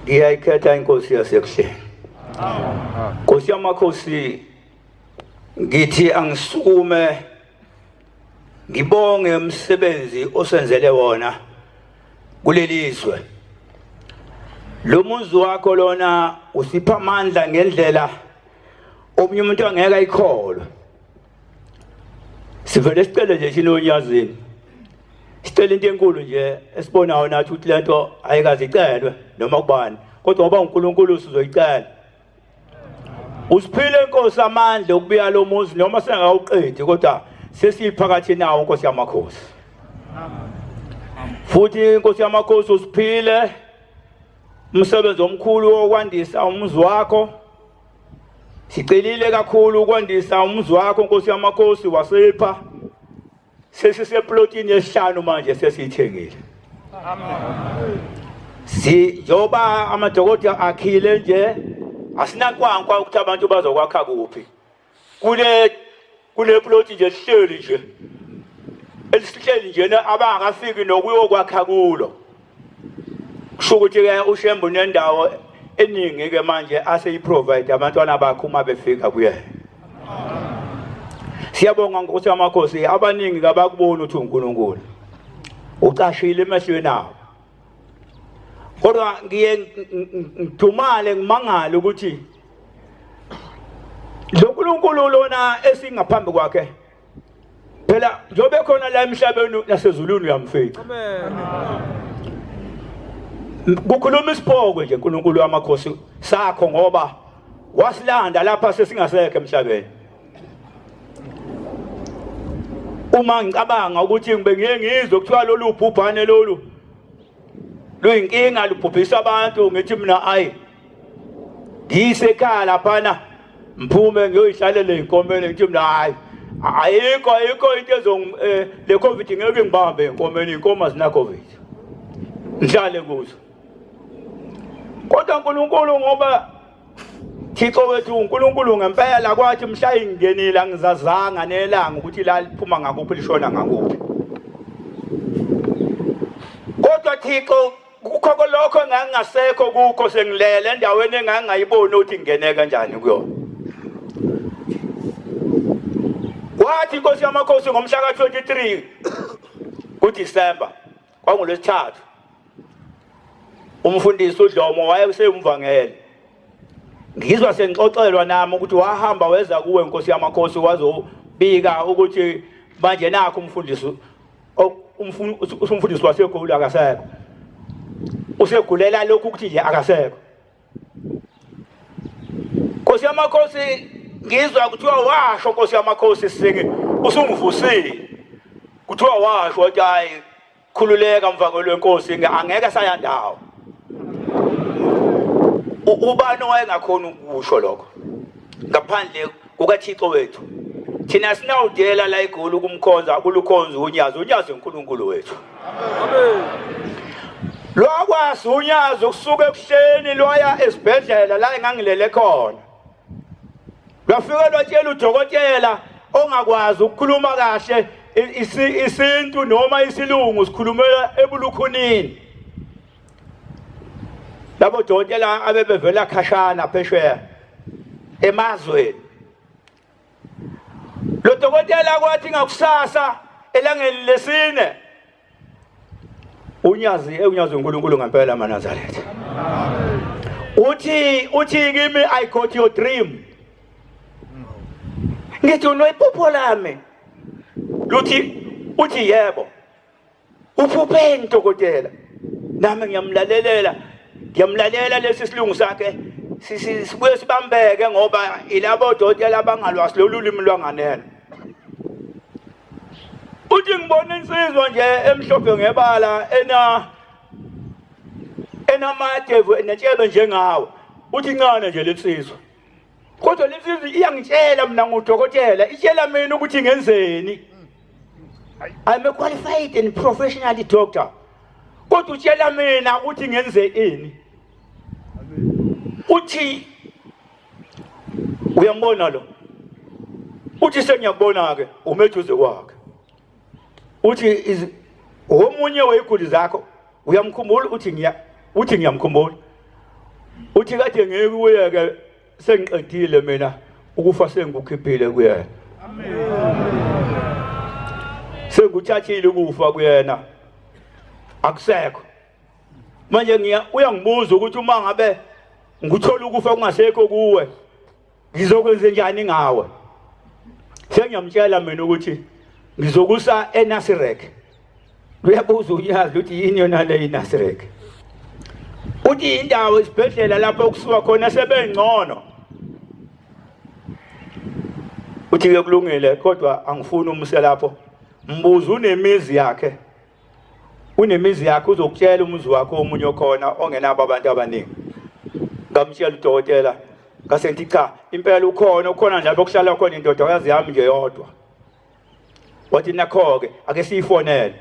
Ngiyayikhetha inkosi yasekuhleni. Nkosi yamakhosi, ngithi angisukume ngibonge umsebenzi osenzele wona kuleli zwe. Lo muzi wakho lona usipha amandla ngendlela omunye umuntu angeke ayikholwe. Sivele sicele nje thina onyazini. Sicela into enkulu nje esibonayo nathi ukuthi lento ayikaze icelwe noma kubani, kodwa ngoba uNkulunkulu sizoyicela. Usiphile Nkosi amandla okubuya lo muzi noma singakawuqedi, kodwa sesiphakathi nawo Nkosi yamakhosi. Futhi Nkosi yamakhosi usiphile umsebenzi omkhulu wokwandisa umuzi wakho. Sicelile kakhulu ukwandisa umuzi wakho Nkosi yamakhosi, wasipha. Sesiseplotini yesihlanu manje sesiyithengile. Si njengoba amadokotela akhile nje asinakwankwa ukuthi abantu bazokwakha kuphi. Kule ploti nje sihleli nje. Elisihleli nje abangakafiki nokuyokwakha kulo. Kusho ukuthi ke uShembe unendawo eningi ke manje aseyiprovide abantwana bakhe uma befika kuyena. Siyabonga Nkosi yamakhosi, abaningi kabakuboni ukuthi uNkulunkulu ucashile emehlweni abo. Kodwa ngiye ngidumale ngimangale ukuthi lo nkulunkulu lona esingaphambi kwakhe phela njengoba ekhona la emhlabeni nasezulwini uyamfica. Kukhuluma isiphoko nje uNkulunkulu wamakhosi sakho, ngoba wasilanda lapha sesingasekho emhlabeni. Uma ngicabanga ukuthi ngibe ngiye ngizwe kuthiwa lolu bhubhane lolu luyinkinga lubhubhisa abantu, ngithi mina ayi ngisekhaya laphana mphume ngiyoyihlalela ey'nkomeni, ngithi mina hayi ayikho ayikho into ezo le COVID ngeke ngibambe ey'nkomeni, iy'nkomo azina COVID, ngihlale kuzo. Kodwa uNkulunkulu, ngoba Thixo wethu uNkulunkulu ngempela, kwathi mhla ingenile angizazanga nelanga ukuthi la liphuma ngakuphi lishona ngakuphi. Kodwa Thixo, kukho lokho engangingasekho kukho, sengilele endaweni engangingayiboni ukuthi ngingene kanjani kuyona. Kwathi inkosi yamakhosi ngomhla ka-23 kuDisemba, kwangolwesithathu, umfundisi uDlomo wayesewumvangeli. Ngizwa sengixoxelwa nami ukuthi wahamba weza kuwe Nkosi yamakhosi, wazobika ukuthi manje nakho umfundisi umfundisi waseGoli akasekho, usegulela lokhu ukuthi nje akasekho. Nkosi yamakhosi, ngizwa kuthiwa washo Nkosi yamakhosi singi usungivusile, kuthiwa washo wathi hayi khululeka mvangeli wenkosi, angeke saya ndawo. Ubani owayengakhona ukusho lokho ngaphandle kukaThixo wethu? Thina sinawudela la eGoli ukumkhonza, kulukhonza unyazi, unyazi uNkulunkulu wethu. Amen. Lwakwazi unyazi ukusuka ekuhleni lwaya esibhedlela la engangilele khona. Lwafike lwatshela udokotela ongakwazi ukukhuluma kahle isintu noma isilungu, sikhulumela ebulukhunini. Labo dokotela abebevela khashana phesheya emazweni. Lo dokotela kwathi ngakusasa elangeni lesine, unyazi unyazi uNkulunkulu ngempela maNazaretha. Uthi kimi, I got your dream. Ngithi unoyiphupho lami. Luthi uthi yebo. Uphupheni dokotela? Nami ngiyamlalelela, ngiyamlalela lesi silungu sakhe sibuye sibambeke, ngoba ilabo dokotela abangalwazi lolu limi lwanganeno. Uthi ngibona insizwa nje emhlophe ngebala enamadevu nentshebe njengawe. Uthi incane nje lensizwa, kodwa lensizwa iyangitshela mina ngudokotela, itshela mina ukuthi ngenzeni. I'm a qualified and professional doctor, kodwa utshela mina ukuthi ngenze ini. Uthi uyambona lo, uthi sengiyakubona ke ume eduze kwakhe. Uthi omunye weyiguli zakho, uyamkhumbula? Uthi ngiya, uthi ngiyamkhumbula. Uthi kade ngikuye ke sengiqedile mina ukufa sengikukhiphile kuyena. Amen. Senguthathile ukufa kuyena. Akusekho. Manje ngiya uyangibuza ukuthi uma ngabe ngikuthola ukufa kungasekho kuwe ngizokwenza njani ngawe? Sengiyamtshela mina ukuthi ngizokusa eNasirek. Uyabuza unyazi ukuthi yini yona le iNasirek. Uthi indawo isibhedlela lapho kusuka khona sebengcono. Uthi ke kulungile kodwa angifuni umuse lapho. Mbuzo unemizi yakhe. Unemizi yakhe uzokutshela umuzi wakhe omunye okhona ongenabo abantu abaningi. Ngamtshela udokotela ngase ngithi cha impela ukhona ukhona nje lapho kuhlala khona indodakazi yami nje yodwa. Wathi nakho-ke ake siyifonele.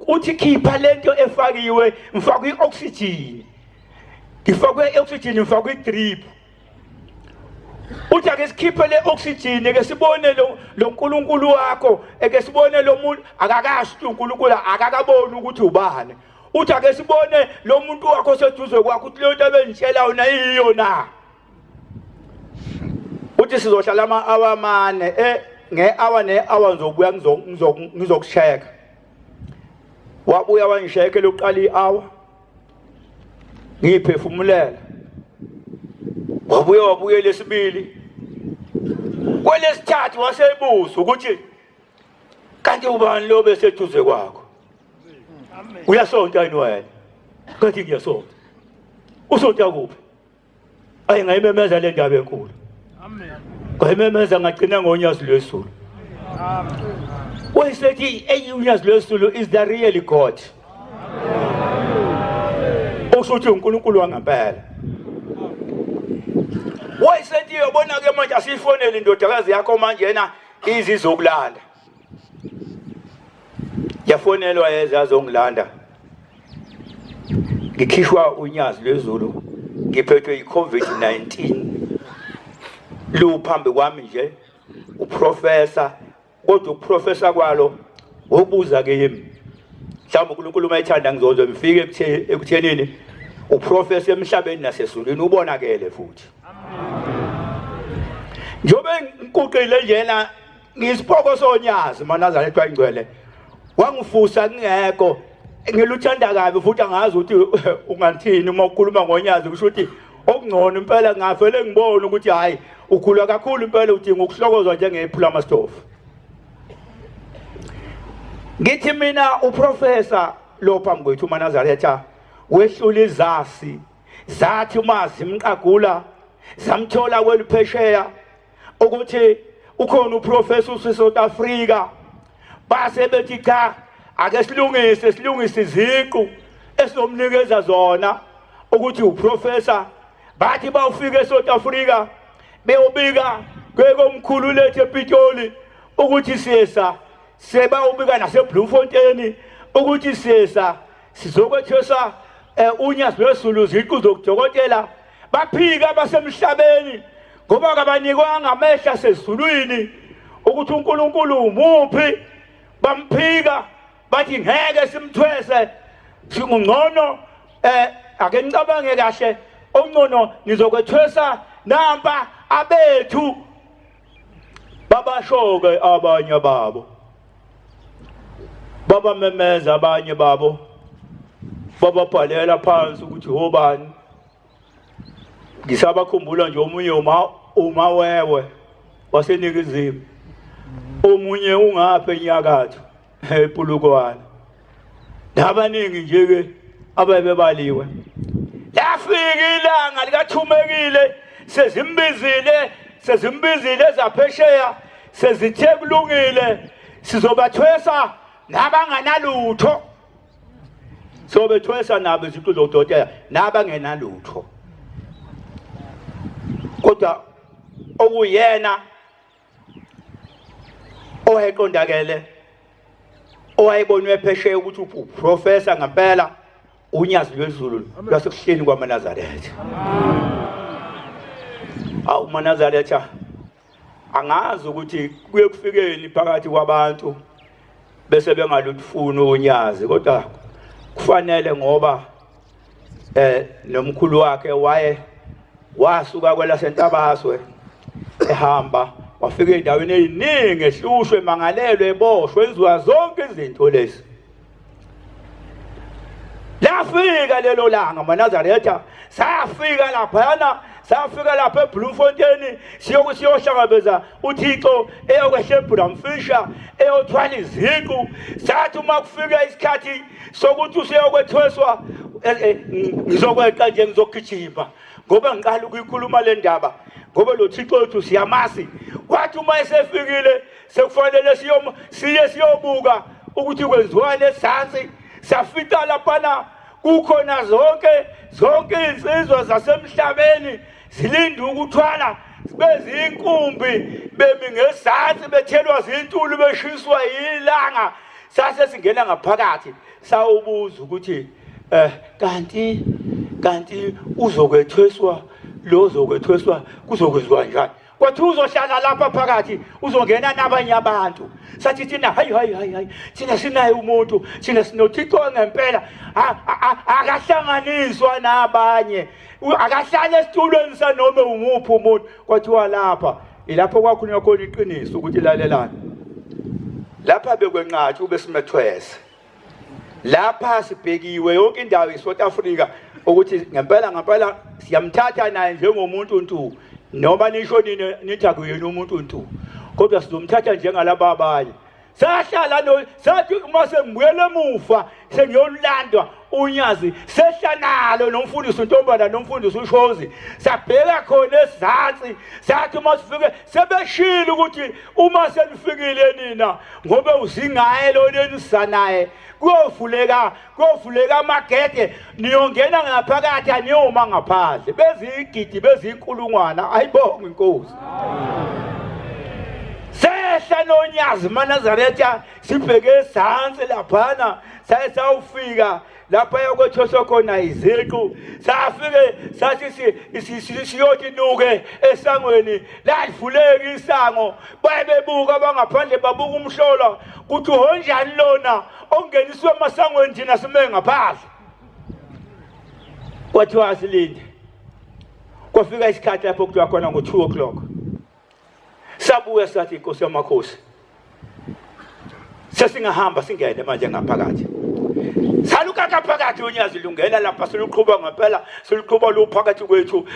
Uthi khipha lento efakiwe ngifakwe i-oxygen. Ngifakwe i-oxygen ngifakwe i-drip. Uthi ake sikhiphe le oxygen ke sibone lo loNkulunkulu wakho eke sibone lo muntu akakasho ukuthi uNkulunkulu akakaboni ukuthi ubani. Uthi ake sibone lo muntu wakho oseduze kwakho ukuthi leyo nto abengitshela yona iyiyo na. Uthi sizohlala ama-hour amane eh nge-hour ne-hour ngizobuya ngizokusheka. Wabuya wangisheke lokuqala i-hour. Ngiphefumulela. Wabuya wabuyela esibili. Kwelesithathu wasebuza ukuthi kanti ubani lo beseduze kwakho? Uyasonta yini wena? Ngathi ngiyasonta. Usonta kuphi? Ayi ngayimemeza le ndaba enkulu. Amen. Ngayimemeza ngagcina ngonyazi lwezulu. Amen. Wayesethi eyi unyazi lwezulu is the really God. Usho ukuthi uNkulunkulu wangempela. Wayesethi yobona ke manje asiyifonele indodakazi yakho manje yena izizokulanda. Yafonelwa yeza yazongilanda. Ngikhishwa unyazi lwezulu ngiphethwe yi-COVID-19 luphambi kwami nje uprofessor kodwa uprofessor kwalo wokubuza kimi mhlawumbe uNkulunkulu uma ethanda ngizozwe ngifike ekuthenini uprofessor emhlabeni nasezulwini ubonakele futhi njengoba ngikuqile njena ngisipoko sonyazi manazaretha ingcwele wangifusa ngingekho ngiluthanda kabi futhi angazi ukuthi ungathini uma ukhuluma ngonyazi kusho ukuthi okungcono impela ngafele ngibone ukuthi hayi ukhula kakhulu impela udinga ukuhlokozwa njengephula amastofu ngithi mina uprofessor lo phambi kwethu uManazaretha wehlula izasi zathi uma zimqagula zamthola kweliphesheya ukuthi ukhona uprofessor useSouth Africa base bethi cha ake silungise silungise iziqu esizomnikeza zona ukuthi uprofessor bathi bawufika eSouth Africa beyobika kwekomkhulu lethu ePitoli ukuthi siyesa sebawubika naseBloemfontein ukuthi siyesa sizokwethwesa eh, unyazi lwezulu iziqu zokudokotela baphika abasemhlabeni ngoba kabanikwanga amehla asezulwini ukuthi uNkulunkulu umuphi bamphika bathi ngeke simthwese singungcono eh ake nicabange kahle ongcono nizokwethwesa nampa abethu babasho-ke abanye babo babamemeza abanye babo bababhalela phansi ukuthi hobani ngisabakhumbula nje omunye uma umawewe waseningizimu omunye ungapha enyakatho ePulukwane nabaningi nje ke abebebaliwe lafika ilanga likathumekile sezimbizile sezimbizile ezaphesheya sezithe kulungile sizobathwesa nabanganalutho sobethwesa nabo iziqu zodokotela nabangenalutho kodwa okuyena owayeqondakele owayebonwe phesheya ukuthi uprofessor ngempela unyazi lwezulu lwasekuhleni kwamaNazaretha. Awu maNazaretha angazi ukuthi kuye kufikeni phakathi kwabantu bese bengalufuni unyazi kodwa kufanele ngoba Nomkhulu wakhe waye wasuka kwelasentabazwe ehamba wafika endaweni eziningi ehlushwe emangalelwe eboshwe enziwa zonke izinto lezi. Lafika lelo langa maNazaretha, safika laphayana, safika lapha eBloemfontein siyokusiyohlangabeza uThixo eyokwehla eBramfisher eyothwala iziqu. Sathi uma kufika isikhathi sokuthi useyokwethweswa, ngizokweqa nje, ngizogijima ngoba ngiqala ukuyikhuluma le ndaba, ngoba lo Thixo wethu siyamasi. Kwathi uma esefikile sekufanele siye siyobuka ukuthi kwenziwani esazansi, safica laphana kukhona zonke izinsizwa zasemhlabeni zilinda ukuthwala, bezinkumbi bemi ngezansi bethelwa zintuli beshiswa yilanga. Sase singena ngaphakathi sawubuza ukuthi kanti uzokwethweswa lo zokwethweswa kuzokwenziwa kanjani? Kwathi uzohlala lapha phakathi, uzongena nabanye abantu. Sathi thina hayi hayi hayi hayi, thina sinaye umuntu, thina sinoThixo ngempela, akahlanganiswa nabanye, akahlali esitulweni sanoma umuphi umuntu. Kwathiwa lapha ilapho kwakhulunywa khona iqiniso ukuthi lalelani, lapha bekwenqatshwa ube simethwese lapha sibhekiwe yonke indawo iSouth Africa ukuthi ngempela ngempela siyamthatha naye njengomuntu ntu, noma nisho nini nithi akuyena umuntu ntu, kodwa sizomthatha njengalaba abanye. Sahlala no sathi uma sengibuyela emuva sengiyolandwa unyazi, sehla nalo nomfundisi uNtombana nomfundisi uShozi, sabheka khona esizansi. Sathi uma sifike sebeshilo ukuthi uma senifikile nina, ngoba uzingaye lo nenisanaye, kuyovuleka amagede, niyongena ngaphakathi, aniyoma ngaphandle. Beziyigidi, beziyikulungwana. Ayibonge inkosi. Sehla nonyazi maNazaretha sibheke ezansi laphana, saye sawufika lapha yakwethweswa khona iziqu. Safike sathi siyothi nuke esangweni, lalivuleka isango, baye bebuka abangaphandle, babuka umhlola kuthi uhonjani lona ongeniswe emasangweni, thina sime ngaphandle. Kwathiwa asilinde. Kwafika isikhathi lapho kuthiwa khona ngo-2 o'clock, sabuya sathi inkosi yamakhosi sesingahamba singene manje ngaphakathi. Salukaka phakathi unyazi lungena lapha, siluqhuba ngempela, siluqhuba luphakathi kwethu.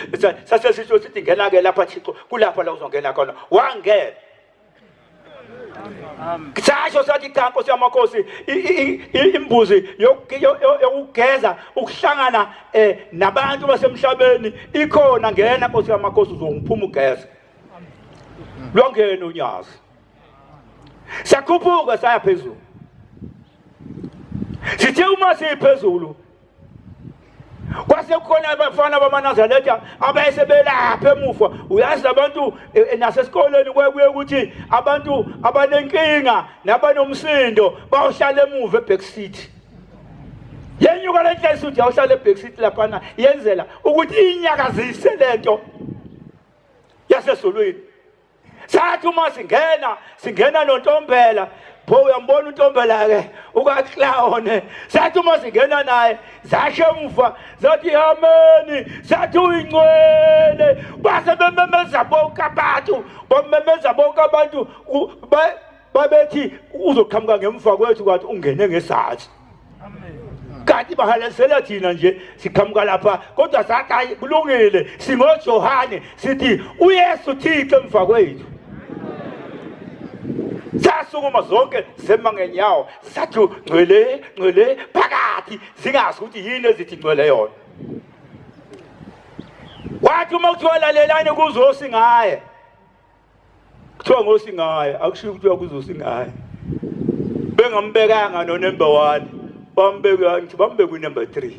Sase sisho sithi ngena-ke lapha Thixo, kulapha la uzongena khona. Wangena. Sasho sathi cha nkosi yamakhosi, imbuzi yokugeza ukuhlangana nabantu basemhlabeni ikhona, ngena nkosi yamakhosi uzongiphuma ugeza. Lwangena unyazi, sakhuphuka saya phezulu. Sithe uma siphezulu kwase kukhona abafana bamaNazaretha abayesebelapha emuva. Uyazi abantu nasesikoleni kuye ukuthi abantu abanenkinga nabanomsindo bayohlala emuva eback seat. Yenyuka le nhlesi uthi awuhlala eback seat laphana, yenzela ukuthi inyakazise lento yasezulwini. Sathi uma singena, singena noNtombela, pho uyambona uNtombela ke ukaClown. Sathi uma singena naye zasho emuva zathi ameni, sathi uyingcwele. Base bememeza bonke abantu, bamemeza bonke abantu, babethi uzoqhamuka ngemva kwethu, kwathi ungene ngesathi. Kanti bahalalisela thina nje siqhamuka lapha, kodwa sathi hayi kulungile, singoJohane sithi uYesu Thixo emva kwethu. Sasukuma zonke sema ngenyawo, sathi ngcwele ngcwele phakathi, zingazi ukuthi yini ezithi ngcwele yona. Wathi uma kuthiwa lalelani kuzosingaye, kuthiwa ngosingaye, akushiwo kuthiwa kuzosingaye. Bengambekanga no number 1, bambeka ngithi bambeka u number 3.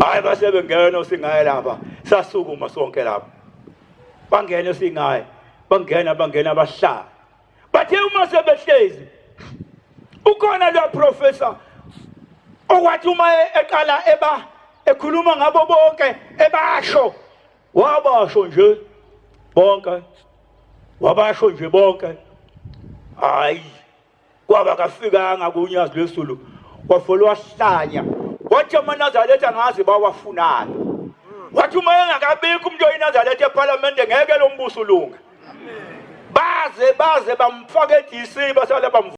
Hayi base bengena osingaye lapha, sasukuma sonke lapha. Bangena osingaye, bangena bangena bahlala. Bathe uma sebehlezi ukhona lo professor okwathi uma eqala eba ekhuluma ngabo bonke ebasho, wabasho nje bonke, wabasho nje bonke. Hayi kwaba kafikanga kunyazi lwesulu, wafola wahlanya Wathi amaNazaretha ngazi bawafunani. Wathi uma engakabikho umuntu oyiNazaretha ephalamende ngeke lo mbuso ulunge. Baze bamfake e-DC basale bamvuma.